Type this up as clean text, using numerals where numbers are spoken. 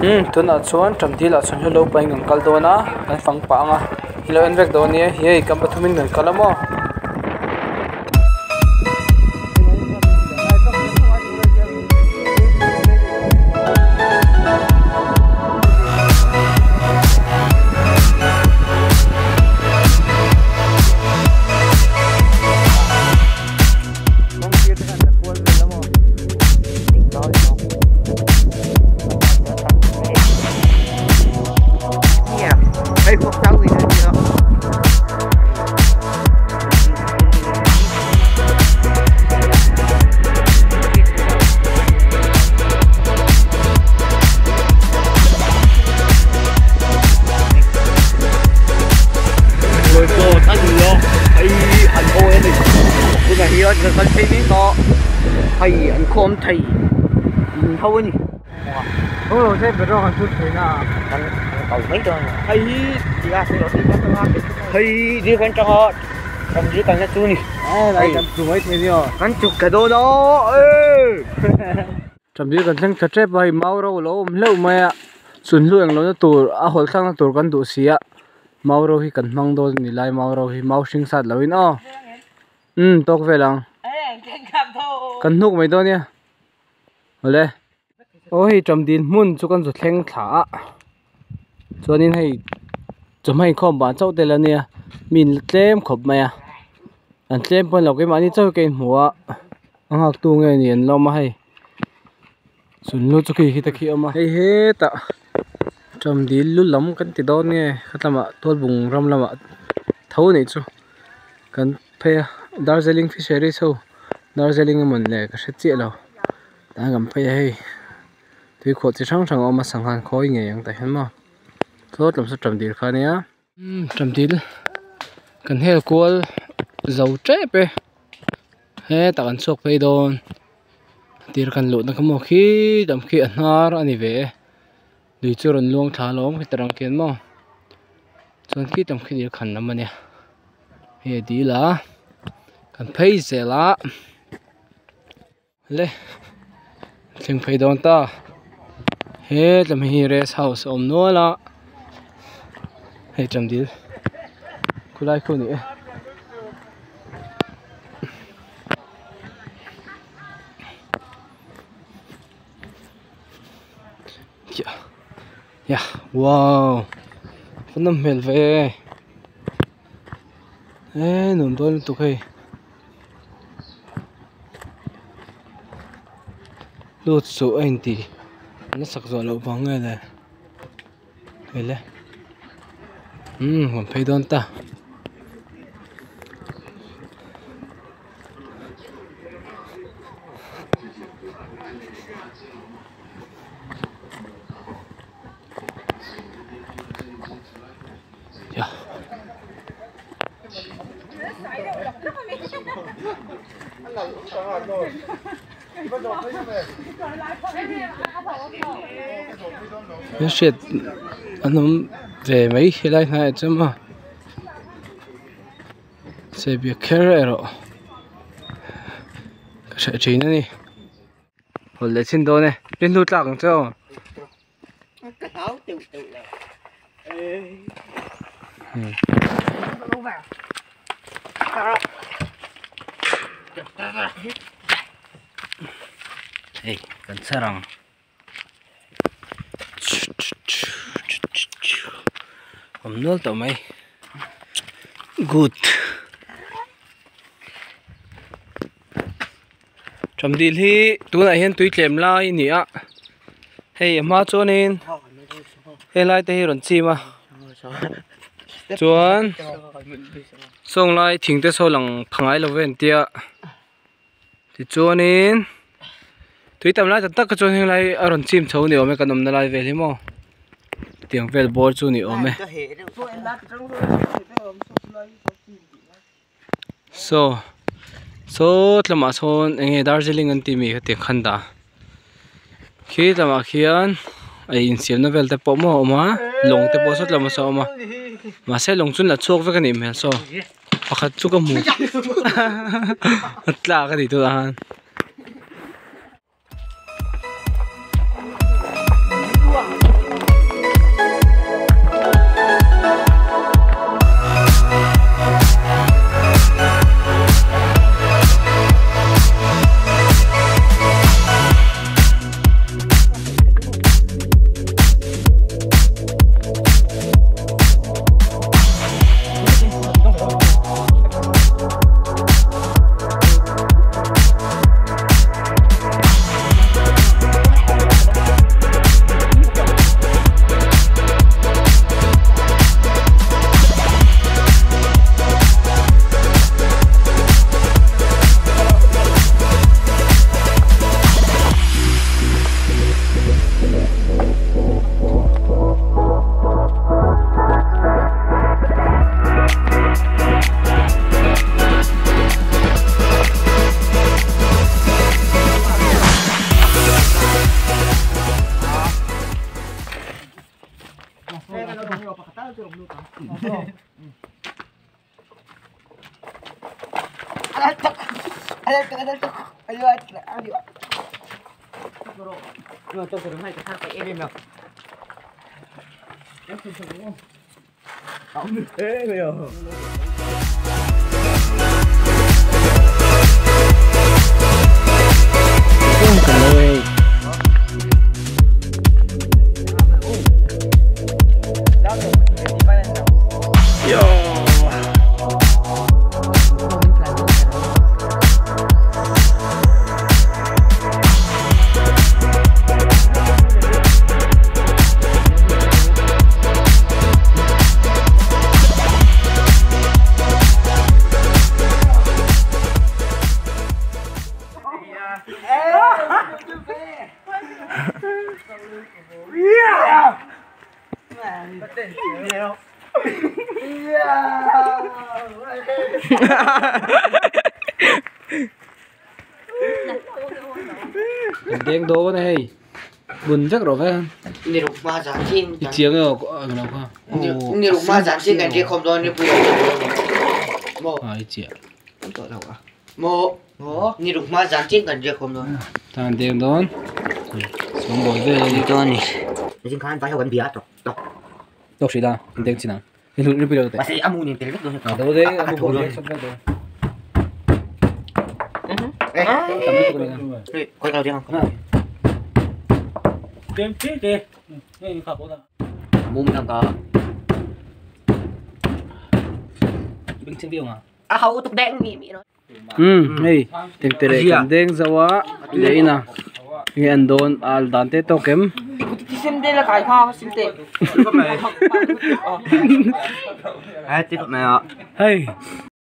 Umm tunah chuan ṭamdil ah chuan hlo pahin kan kal dawn a kan fang pah ang a ilo en vek dawn nia hei kan pathumin kan kal a maw. Hei an khawm thei in ho a ni. Hei hi dil kan tanga kan dil kalna chu ni. Kan chuk thla dawn a e. Ṭamdil kan thleng thla ṭep a hei mau ro a lo awm hleuh mai a chunhlu englo na tur a hawlh thlakna tur kan duh si a mau ro hi kan hmang dawn a ni lai mau ro hi mau hring sat lo in aw umm tawk vel ang kan hnuk mai dawn nia awle aw hei ṭamdil hmun chu kan zu thleng thla a chuanin hei chawhma inkhawm ban chauh te la nia mi in la tlem khawp mai a an tlem pawn lo keimahni chauh hi ka inhmu a a nghak tu nge ni an lawm a hei chunlu chu khi khi te khi a awm a hei hetah ṭamdil lu lam kan ti dawn nge khatlamah tualbung ram lamah tho a nih chu kan phei a darjeeling fisheries ho darjeeling emaw ni le ka hre chiah lo tah hian kan phei a hei tui khuah chi hrang hrang a awm a sangha an khawi ngei ang tah hian maw saw tlawm saw ṭamdil kha ania umm ṭamdil kan hel kual zo tep e hetah kan chhuak phei dawn tir kan luhna kha maw khi tam khi a hnar a ni ve e lui chu a rawn luang thla alawm heti rang khian maw chuan khi tam khi dil khan lam a nia hei a dil a kan phei zel a le thleng phei dawn ta hetlem hi rest house a awm nual a hei ṭamdil khulai khu a ni e. Wow a nawm hmel ve e nuam dawn lutuk hei lut suh a inti la sak zawh loh vang nge le hei le umm rawn phei dawn ta. Hriat an awm ve mai helai hnaiah chuan maw sehbiak kher erawh ka hre thin a ni. Hawlh leh chhin dawn e rinhlu tlak ang che aw. Hei kan chhar ang awm nual tawh mai good. Ṭamdil hi tunah hian tui tlem lai a ni a hei a hma chuanin helai te hi a rawn chim a chuan sawng lai thing te saw lang pha ngai lo ve an tia tichuanin tui tam lai tak tak kha chuan helai a rawn chim chho ni awm e kan awmna lai vel hi maw tiang vel bawr chu ni awm e. Saw saw tlamah sawn eng nge Darjeeling an tih mi kha tiang khan dah khi tlamah khian a insiamna vel te pawh maw a awm a lawng te pawh saw tlamah sawn a awm a mahse lawng chu an la chhuak vek a nih hmel saw pakhat chu ka hmu a tlak a nih tunah khan. Deng do này buồn rất rồi phải không? Chiếc rồi nào không? À chiếc. Thằng deng đón. Xuống bồi về đi cho này. Đọc gì đó, deng chi nào? Đi đi đâu thế? Đâu đấy, amu bồi sắp đâu. Hey, teng tere kan deng zawa leina nge an don al dan te to kem. Hey.